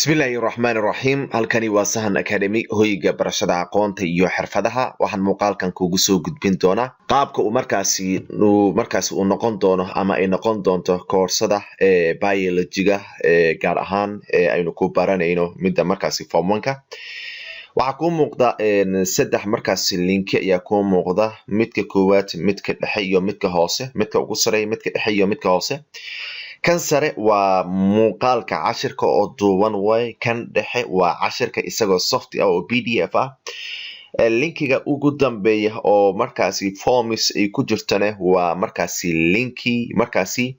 Bismillaahi Raxmaani Raxiim. Halkani waa Sahan Academy, hoyga barashada aqoonta iyo xirfadaha. Waxaan muuqaalkan kugu soo gudbin doonaa qaabka uu markaasi uu noqon doono ama ay noqon doonto koorsada ee biology-ga, ee gaar ahaan ee aynu ku baranayno midda markaasi form one-ka. Waxaa kuu muuqda saddex markaasi linki ayaa kuu muuqda: midka koowaad, midka dhexe iyo midka hoose. Midka ugu sareeya, midka dhexe iyo midka hoose. Kan sare waa muuqaalka cashirka oo duuban waay. Kan dhexe waa cashirka isagoo soft ah oo PDF ah. Linkiga ugu dambeeya oo markaasi forms ay ku jirtane waa markaasi linki markaasi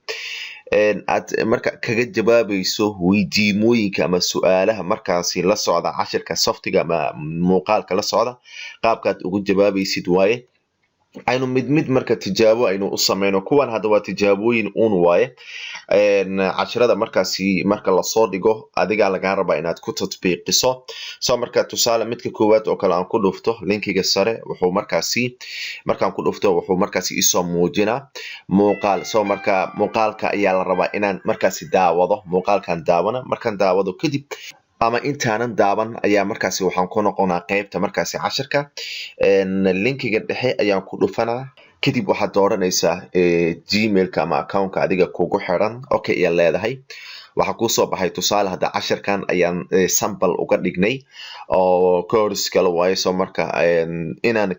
aad marka kaga jawaabayso weydiimooyinka ama su-aalaha markaasi la socda cashirka softiga ama muuqaalka la socda, qaabkaad ugu jawaabaysid waaye. Aynu mid mid marka tijaabo aynu u sameyno kuwan. Hadda waa tijaabooyin un waaye. Cashirada markaasi marka lasoo dhigo, adigaa lagaa rabaa inaad ku tatbiiqiso. So marka tusaale, midka koowaad oo kale aan ku dhufto, linkiga sare, wuxuu markaasi markaan ku dhufto wuxuu markaasi isoo muujinaa muuqaal. So marka muuqaalka ayaa la rabaa inaan markaasi daawado. Muuqaalkan daawana. Markaan daawado kadib ama intaanan daawan ayaa markaasi waxaan ku noqonaa qeybta markaasi cashirka. Linkiga dhexe ayaan ku dhufanaa. Kadib waxaad dooranaysaa Gmailka ama accountka adiga kugu xiran. Okay ayaa leedahay. Waxaa kuusoo baxay, tusaale, hadda cashirkan ayaan sample uga dhignay oo course kale waaye. So marka inaan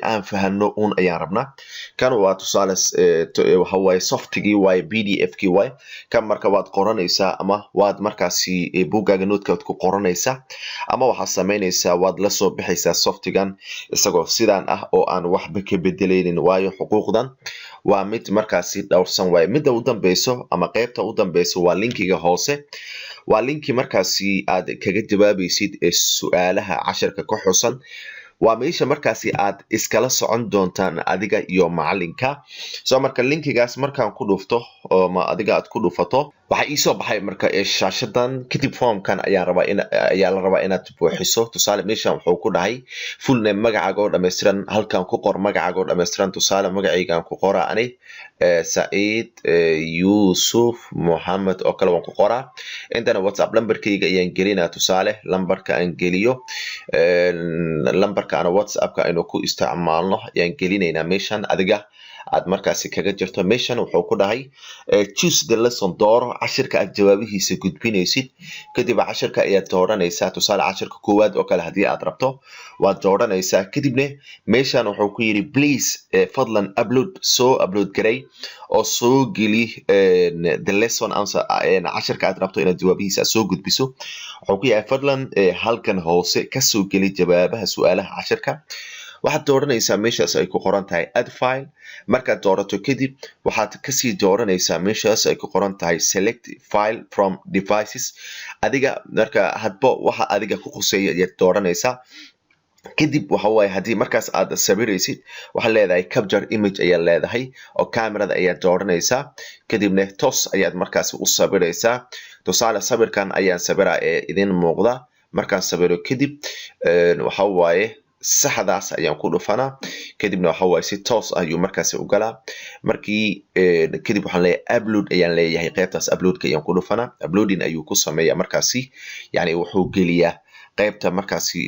aan fahano un ayaan rabnaa. Kan waa tusaale, waxa waaye softigii waaye, PDF kii waaye kan. Marka waad qoranaysaa ama waad markaasi buuggaaga notekaad ku qoranaysaa ama waxaad samaynaysaa waad la soo bixaysaa softigan isagoo sidaan ah oo aan waxba ka bedelaynin, waayo xuquuqdan waa mid markaasi dhowrsan waaye. Midda u dambeyso ama qeybta u dambeyso waa linkiga hoose. Waa linki markaasi aad kaga jawaabaysid su-aalaha casharka ku xusan. Waa meesha markaasi aad iskala socon doontaan adiga iyo macalinka. So marka linkigaas markaan ku dhufto ama adiga aad ku dhufato, waxaa iisoo baxay marka shaashadan. Kadib formkan ayaa rabaa in ayaa la rabaa inaad buuxiso. Tusaale, meeshan wuxuu ku dhahay full name, magacaaga oo dhammaystiran halkan ku qor, magacaaga oo dhammaystiran. Tusaale, magacaygaan ku qoraa ani, Saciid Yuusuf Moxamed oo kale waan ku qoraa. Intana WhatsApp lambarkayga ayaan gelinaa. Tusaale, lambarka aan geliyo, lambarka ana WhatsAppka aynu ku isticmaalno ayaan gelinaynaa meeshan adiga aad markaasi kaga jirto. Meeshan wuxuu ku dhahay "Choose the lesson", dooro cashirka aad jawaabihiisa gudbinaysid. Kadib cashirka ayaad dooranaysaa. Tusaale, cashirka koowaad oo kale haddii aad rabto, waad dooranaysaa. Kadibna meeshan wuxuu ku yidhi "Please", fadlan, "upload", soo upload garay oo soo geli "the lesson answer", cashirka aad rabto inaad jawaabihiisa aad soo gudbiso. Wuxuu ku yahay "Fadlan halkan hoose kasoo geli jawaabaha su-aalaha cashirka". Waxaad dooranaysaa meeshaas ay ku qoran tahay "Add file". Markaad doorato kadib, waxaad kasii dooranaysaa meeshaas ay ku qoran tahay "Select file from devices". Adiga marka hadba waxa adiga ku khuseeya ayaad dooranaysaa. Kadib waxa waaye, haddii markaas aad sawiraysid, waxaad leedahay "Capture image" ayaad leedahay oo camerada ayaad dooranaysaa. Kadibna toos ayaad markaasi u sawiraysaa. Tusaale, sawirkan ayaan sawiraa ee idin muuqda. Markaan sawiro kadib, waxa waaye saxdaas ayaan ku dhufanaa. Kadibna waxa waaye si toos ah ayuu markaasi u galaa. Markii kadib waxaan leeyahay "Upload" ayaan leeyahay. Qaybtaas uploadka ayaan ku dhufanaa. Uploading ayuu ku sameeyaa markaasi, yani wuxuu geliyaa qaybta markaasi,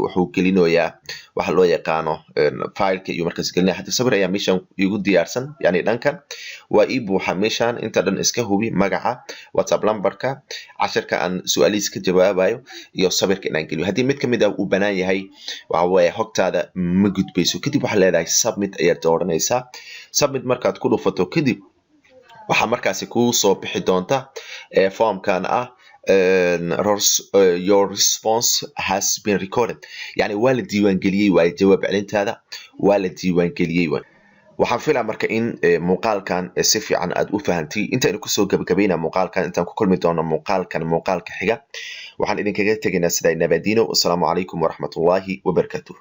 wuxuu gelinayaa waxa loo yaqaano fileka iyo markaas gelinaya. Hadda sawir ayaa meeshan igu diyaarsan, yani dhankan waa ii buuxa. Meeshan inta dhan iska hubi: magaca, WhatsApp lambarka, casharka aan su-aalihiis ka jawaabayo iyo sawirka inaan geliyo. Haddii mid kamid ah uu banaan yahay, waxa weeye hogtaada ma gudbayso. Kadib waxaad leedahay "Submit" ayaad dooranaysaa. Submit markaad ku dhufato kadib, waxaa markaasi kuu soo bixi doonta formkan ah "Your response has been recorded", yani waa la diiwaangeliyey waaye, jawaab celintaada waa la diiwaangeliyey waay. Waxaan filaa marka in muuqaalkan si fiican aad u fahantay. Intaynu kusoo gabagabayna muuqaalkan, intaan ku kulmi doono muuqaalkan muuqaalka xiga, waxaan idinkaga tegaynaa sidaa nabadino. Wasalaamu calaykum waraxmatullaahi wabarakaatuh.